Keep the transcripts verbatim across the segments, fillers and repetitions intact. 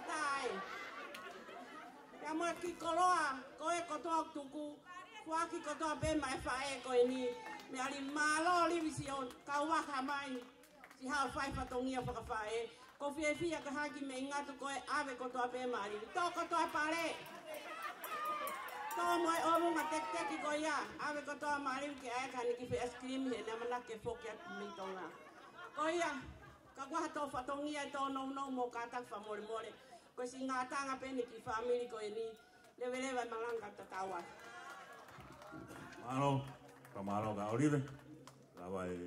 Tae. Pea mo e kiʻi koloa, ko e kotoa tuku, foaki kotoa pē maʻa e faʻē ko eni, meʻa lī mālō Livisione, kau aka mai, siʻi haʻo fai fatongia fakafaʻē, ko e fiefia ka haki mei ngatu ko e ʻave kotoa pē maʻa Livi, tō kotoa pale. Tō mo e ʻolunga tekiteki ko ia, ʻave kotoa maʻa Livi ke ʻai ʻaki haʻane kiʻi ice cream he naʻe ʻamanaki ke foki atu mei Tonga. Ko ia, ka kuo hā tō fatongia ʻe tō nounou mo kātaki fakamolemole. Ko e siʻi ngātanga pē eni ki he fāmili ko eni. Leveleva e malanga tatau atu. Mālō, ka mālō ka ʻOlive. Lava e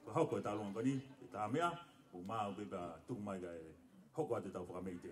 ka hoko e taulunga ko eni, e tā meʻa, ʻo maʻu pē pea tuku mai kae hoko atu e tau fakameʻite.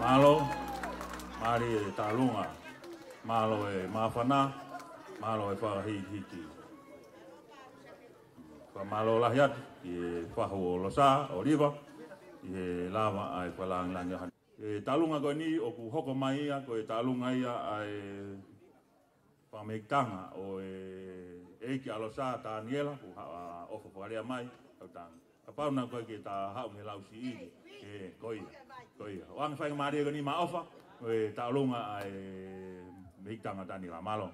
Mālō, mālie e taulunga, mālō e māfana, mālō e fakahīkihiki. Fakamālō lahi atu ki he fahu ʻo Losa, ʻOliva, ʻi he lava ʻa e fakalāngilangi ʻa e taulunga ko eni ʻoku hoko mai ia, ko e taulunga ia ʻa e fakamehikitanga ʻo e ʻeiki ʻa Losa Taniela, kuo haʻu ʻo ʻofa fakalea mai, ʻoku tau. Kapau naʻe ʻikai ke ta haʻu mei he lau siʻi. ʻE, ko ia, ko ia. ʻOange faingamālie ko eni Maʻofa, ko e taulunga ʻa e mehikitanga Taniela, mālō.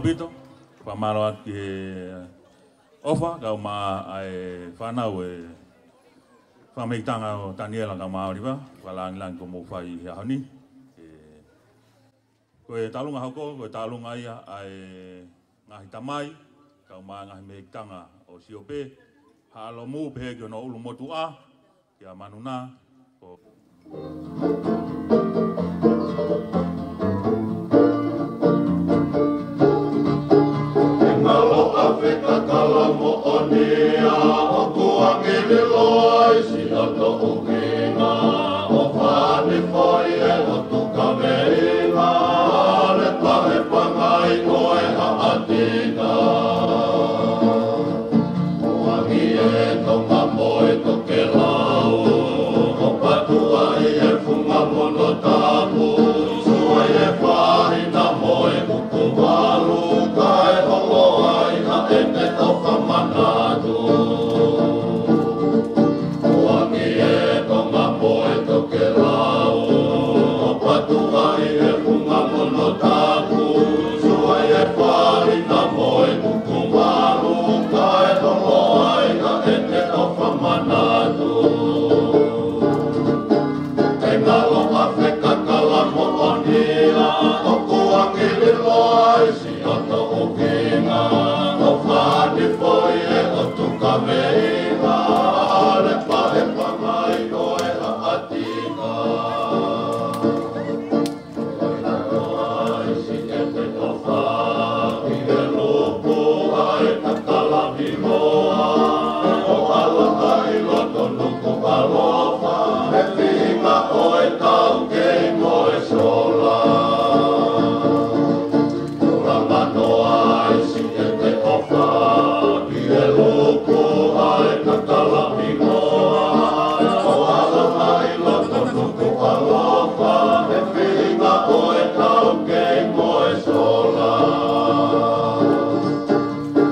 ʻAupito, fakamālō atu ki he ʻofa, kae ʻumaʻā e fānau e fakameʻitanga ʻo Taniela kae ʻumaʻā ʻOliva, fakalāngilangi ko hoʻomou fai he ʻaho ni. ʻE, ko e taʻalunga hoko, ko e taʻalunga ia ʻa e ngaahi tamai, kae ʻumaʻā e ngaahi meʻitanga ʻo Siope, Haʻalomu pehē ki hono ʻulumotuʻa, kia Manuna, ko Ngalo ʻa fekakala moʻoni ʻa ʻoku angililo ai si ʻoto ʻuhinga ʻo fani foʻi e ʻotu kaveinga le pahepangai ko e haʻatika. Uangi e tonga mo e tokelau, ʻo patuʻaʻi e funga mono tapu, suai e fahina mo e kuku valu, kae holo ai ha ʻene ʻofa manatu. Uangi e tonga mo e tokelau, ʻo patuʻaʻi e funga mono tapu, suai e fahina mo e kuku valu, kae holo ai ha ʻene ʻofa manatu. ʻE ngalo ʻa fekakala moʻoni ʻa ʻoku angililo ai si ʻoto ʻuhinga ʻo fani foʻi e ʻotu kaveinga le pahepangai ko e haʻatika.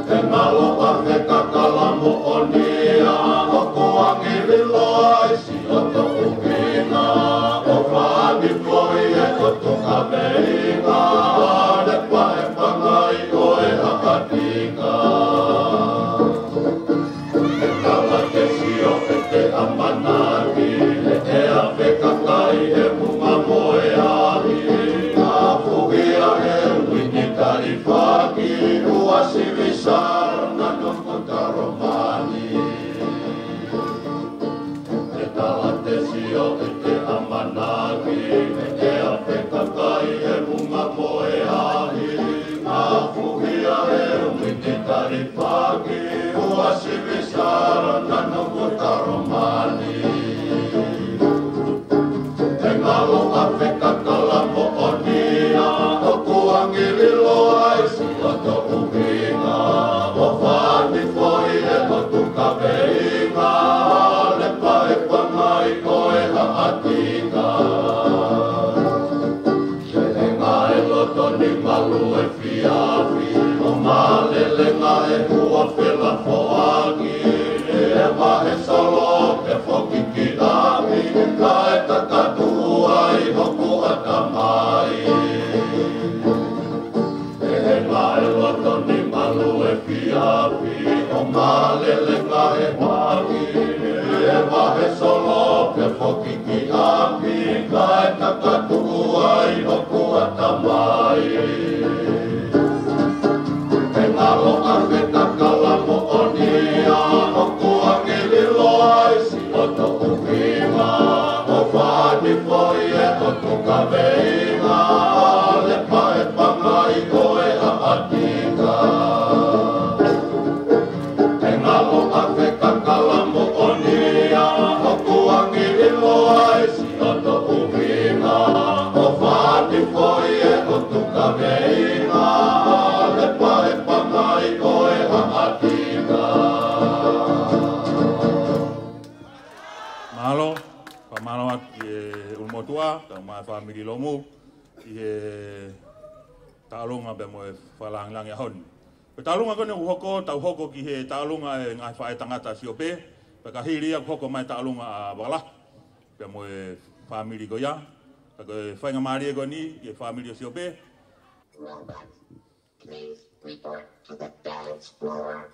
ʻE ngalo ʻa fekakala moʻoni ʻa ʻoku angililo ai si ʻoto ʻuhinga ʻo fani foʻi e ʻotu kaveinga le pahepangai ko e haʻatika. ʻE kala ke sio ʻe te ʻamanaki, ʻe ʻea fekakai he munga mo e ahi, ʻa fuhia he uini taʻi faki, ua sivi sara na noko taromani. ʻE kala ke sio ʻe te ʻamanaki, ʻe ʻea fekakai he munga mo e ahi, ʻa fuhia he uini taʻi faki, ua sivi sara na noko taromani. ʻE ngalo ʻa fekakala moʻoni ʻa ʻoku angililo ai si ʻoto ʻuhinga ʻo fani foʻi e ʻotu kaveinga le pahepangai ko e haʻatika. Selenga e loto ni malu e fiafi, ʻo malelenga e hua fela foaki, ʻe vahe solo ke foki ki ʻapi, kae takatu ai hoku ʻatamai. Selenga e loto ni malu e fiafi, ʻo malelenga e foaki, ʻe vahe solo ke foki ki ʻapi, kae takatu ai hoku ʻatamai. ʻE ngalo ʻa fekakala moʻoni ʻa ʻoku angililo ai si ʻoto ʻuhinga ʻo fani foʻi e ʻotu kaveinga le pahepangai ko e haʻatika. ʻE ngalo ʻa fekakala moʻoni ʻa ʻoku angililo ai si ʻoto ʻuhinga ʻo fani foʻi e ʻotu kaveinga le pahepangai ko e haʻatika. Mālō, fakamālō atu ki he ʻulumotuʻa, kae ʻumaʻā e fāmili Lomu, ʻi he taʻalunga pea mo e fakalāngilangi ʻaho ni. Ko e taʻalunga ko eni ʻoku hoko, tau hoko ki he taʻalunga e ngaahi faʻētangata Siope, pea ka hili ia ʻoku hoko mai taʻalunga ʻa Vakalahu pea mo e fāmili ko ia. Pea ko e faingamālie ko eni ki he fāmili ʻo Siope. Please report to the dance floor.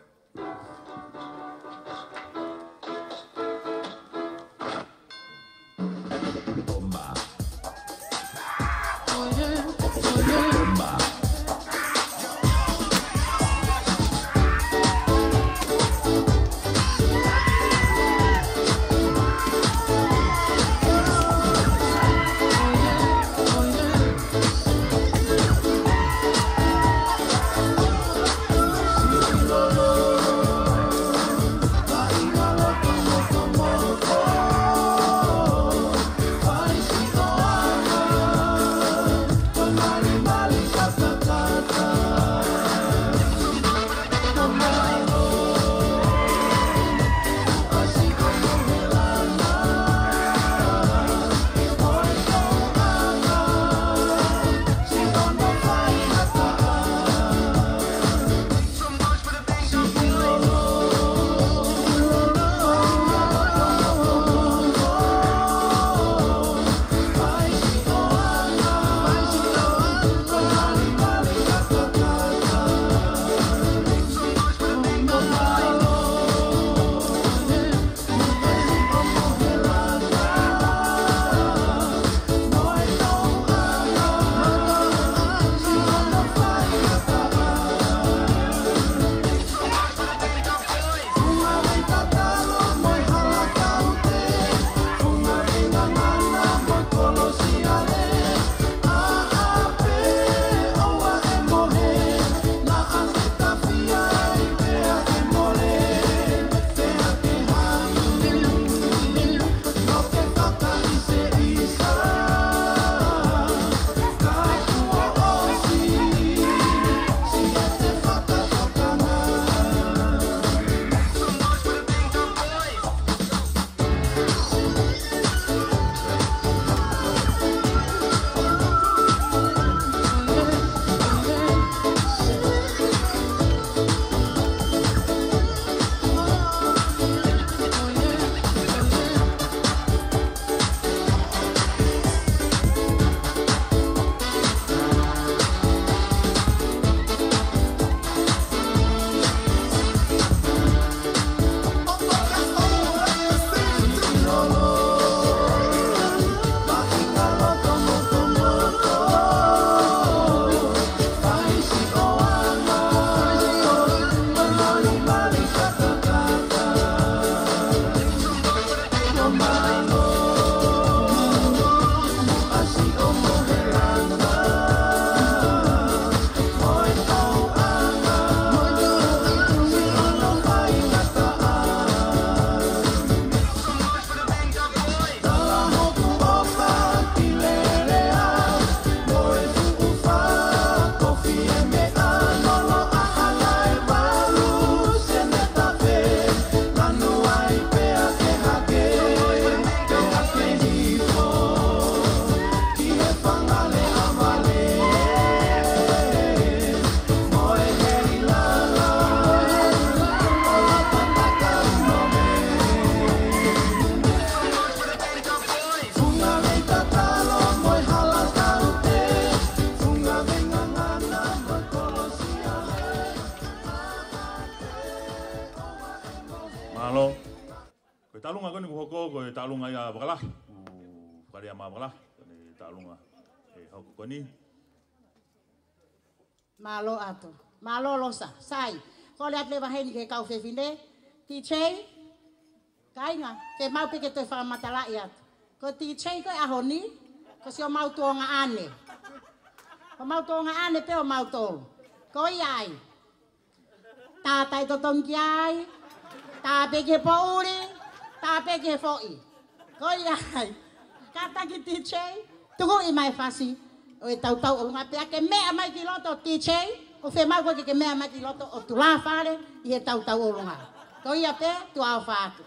Mālō. Ko e taʻalunga ko eni kuo hoko, ko e taʻalunga ia Vakalahi. ʻOku fakalea mai Vakalahi, ko e taʻalunga ʻe hoko ko eni. Mālō ʻAto. Mālō Losa. Sai. Kole atu leva heni ki he kau fefine. TJ, kāinga, ke mau pē ke toe fakamatalaʻi atu. Ko TJ ko e ʻaho ni, ko siʻomau tuongaʻane. Ko homau tuongaʻane pē ʻomautolu. Ko ia ai. Tā taʻetotongi ki ai, tā pē ki he poʻuli, tā pē ki he foʻi. Ko ia ai. Kātaki TJ, tukuʻi mai e fasi ʻo e tautau ʻolunga pea ke meʻa mai ki loto TJ, ʻoku fiemaʻu koe ke ke meʻa mai ki loto ʻo tulāfale ʻi he tautau ʻolunga. Ko ia pē, tuʻa ʻofa atu.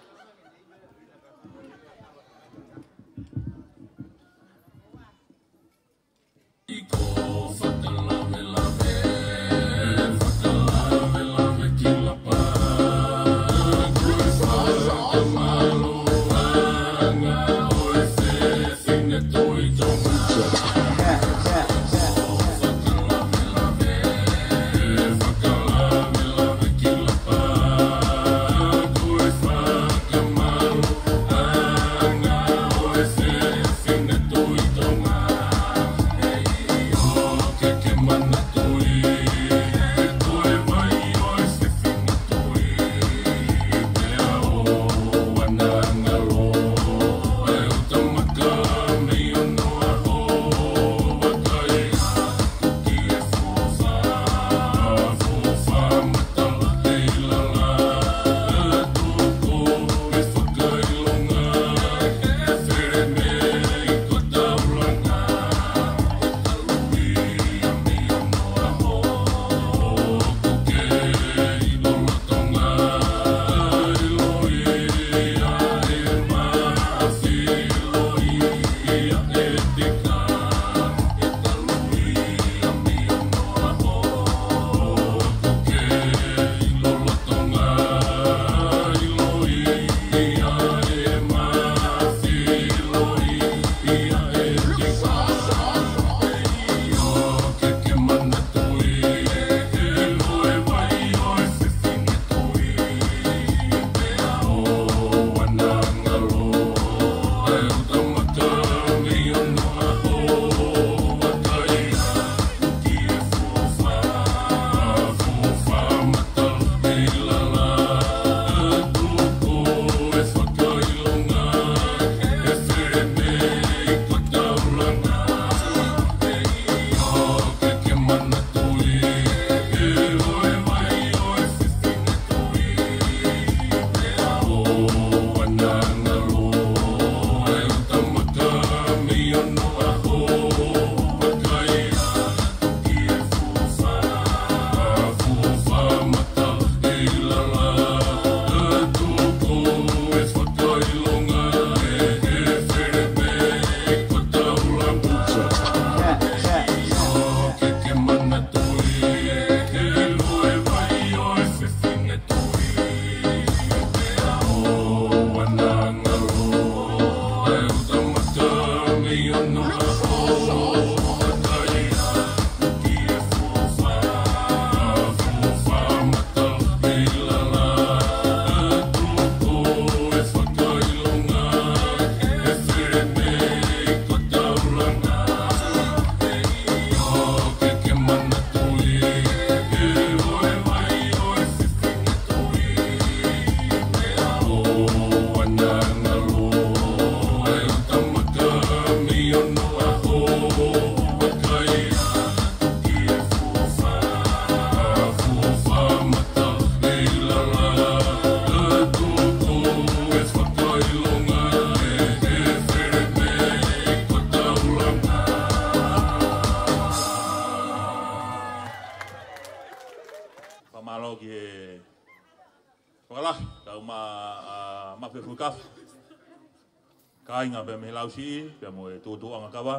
kāinga pea mei he lausiʻi, pea mo e tuʻutuʻuʻanga kava,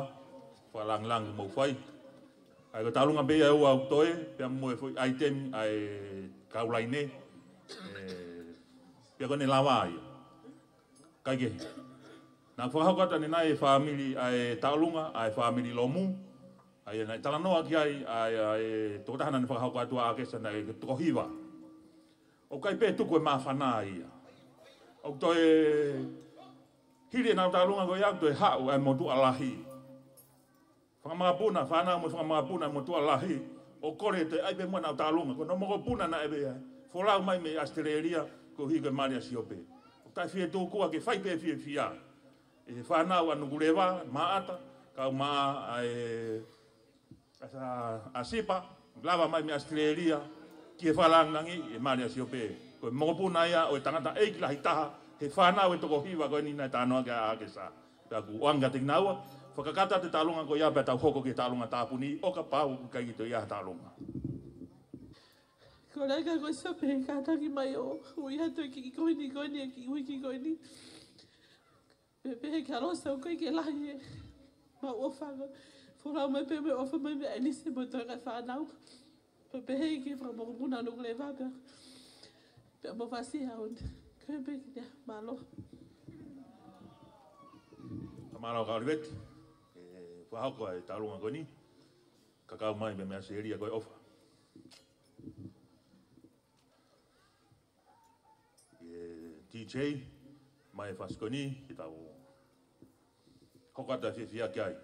fakalāngilangi mou fai. ʻA ia ko e tālunga pē ia ʻe ua ʻoku toe, pea mo e foʻi ʻaitemi ʻa e kau laine, ē, pea ko ʻene lava ia. Kae kehe, naʻe fakahoko atu ʻanenai ʻe he fāmili ʻa e Taʻolunga, ʻa e fāmili Lomu, ʻa ia naʻe talanoa ki ai ʻa e, ʻa e tokotaha naʻa ne fakahoko atu ʻa ʻAkesa naʻe toko hiva. ʻOku ʻikai pē tuku e māfana ia. ʻOku toe hili ʻenau tālunga ko ia ʻoku toe haʻu ʻa e motuʻa lahi. Fanga makapuna, fānau mo e fanga makapuna motuʻa lahi, ʻo kole ʻe toe ʻai pē muʻa ʻenau tālunga. Ko hono mokopuna naʻe folau mai mei ʻAositelēlia, koeʻuhi ko e mali ʻa Siope. ʻOku taʻe fie tūkua ke fai pē fiefia ʻe he fānau ʻa Nukuleva, Maʻata, kau maʻa ʻa e, ʻa Sa-, ʻa Sipa, lava mai mei ʻAositelēlia, ki he fakalāngilangi e mali ʻa Siope. Ko e mokopuna ia ʻo e tangataʻeiki lahi taha, he fānau ʻe toko hiva ko eni naʻe talanoa ki ai ʻa ʻAkesa. Pea ʻoku ou ʻoange kiate kinaua, fakakakato atu e tālunga ko ia pea tau hoko ki he tālunga tāpuni, ʻo kapau ʻoku ʻikai ke toe ʻi ai ha tālunga. Koleka ko e Siope, kātaki mai ʻo ui atu e kiʻi koini, koini, e kiʻi uiki ko eni. Pea pehē kia Losa ʻoku ʻikai ke lahi e mau ʻofa ko ē. Folau mai pē mo e ʻofa mai mei ʻAinise mo e toe kakai fānau. Pea pehē ki he fanga mokopuna Nukuleva pea, pea mo Fasi Haun. Ko ia pē kiate au, mālō. Ka mālō ka ʻOliveti, ē, fakahoko e tālunga ko eni. Ka kau mai mei ʻAositelēlia ko e ʻofa. ʻE D J, mai e fasi ko eni, ke tau hoko atu e fiefia ki ai.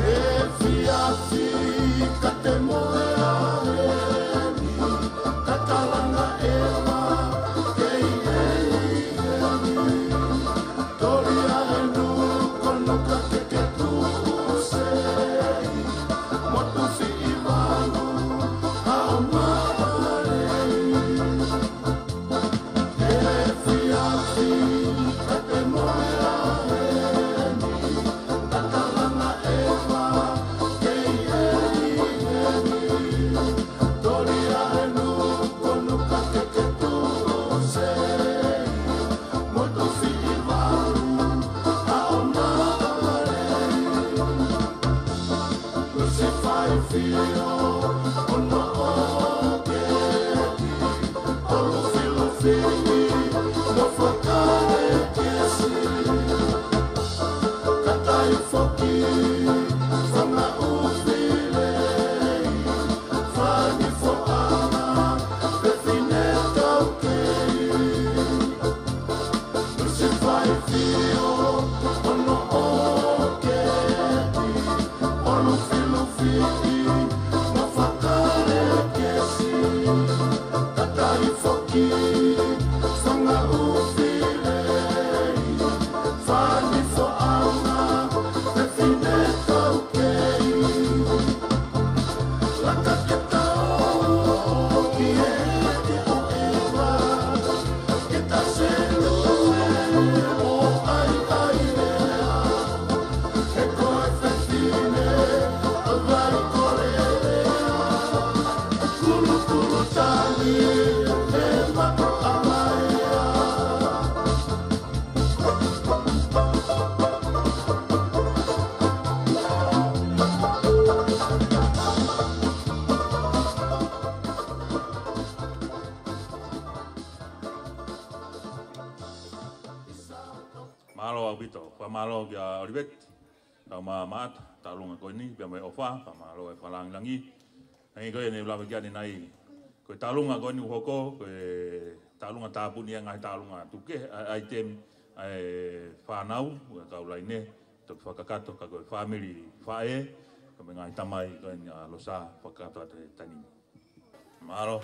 Efiafi ka te moe a heni, ka kalanga ʻeva kei heni heni. Toli a henu konuka ke ke tuʻu sei, motu fiʻi valu, a o maʻalei. Lusifaifio, ono o keki, olufilufi, mo fakalekesi. Katai foki, fanga ʻufi lei, fani foʻanga, fefine taukei. Lusifaifio, ono o keki, olufilufi, mo fakalekesi. Katai foki, fanga ʻufi lei, fani foʻanga, fefine taukei. Mālō ʻaupito, fakamālō kia ʻOliveti, kau maʻa Maʻata, tālunga ko eni, pea mo e ʻofa, fakamālō e fakalāngilangi. Hangē ko ia ne u lave ki ai ʻanenai, ko e tālunga ko eni ʻoku hoko, ko e tālunga tāpuni ia he ngaahi tālunga tuku kehe, ʻa e, ʻaitemi, ʻa e fānau, ʻa e kau laine, toki fakakakato, ka ko e fāmili faʻē, ka mo e ngaahi tamai ko eni ʻa Losa, fakakakato atu he taimi ni. Mālō.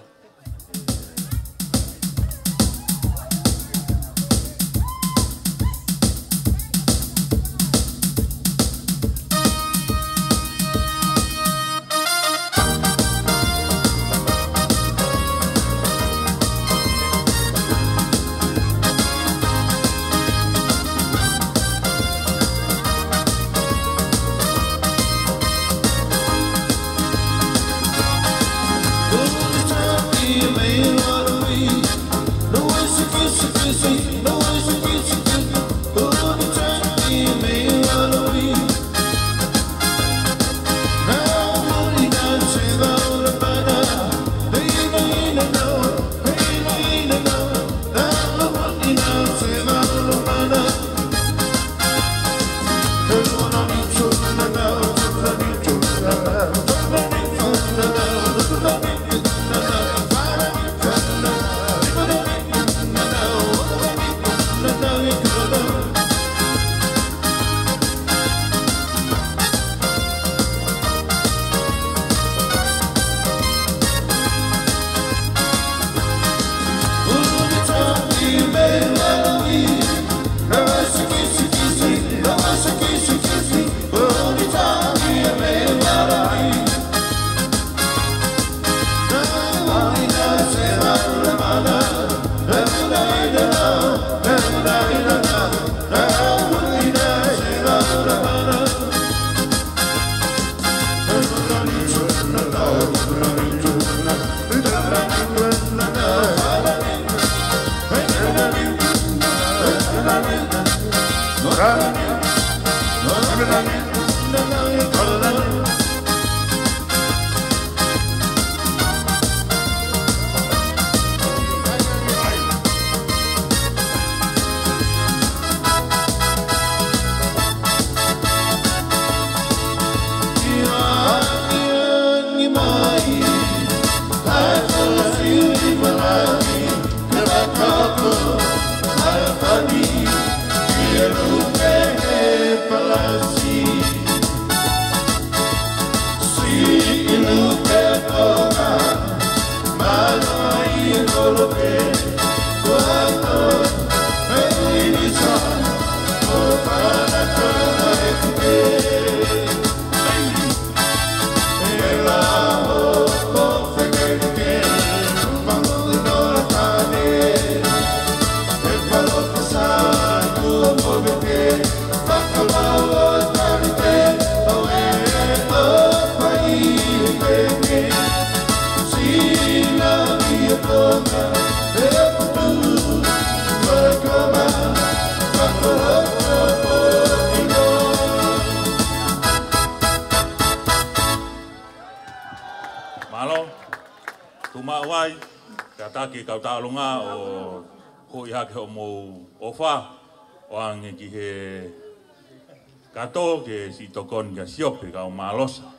Mālō. Tuʻu maʻu ai, kātaki kau taʻolunga ʻo hūʻi hake hoʻomou ʻofa ʻo ange ki he kato ke siʻi tokoni kia Siope kau Malosa.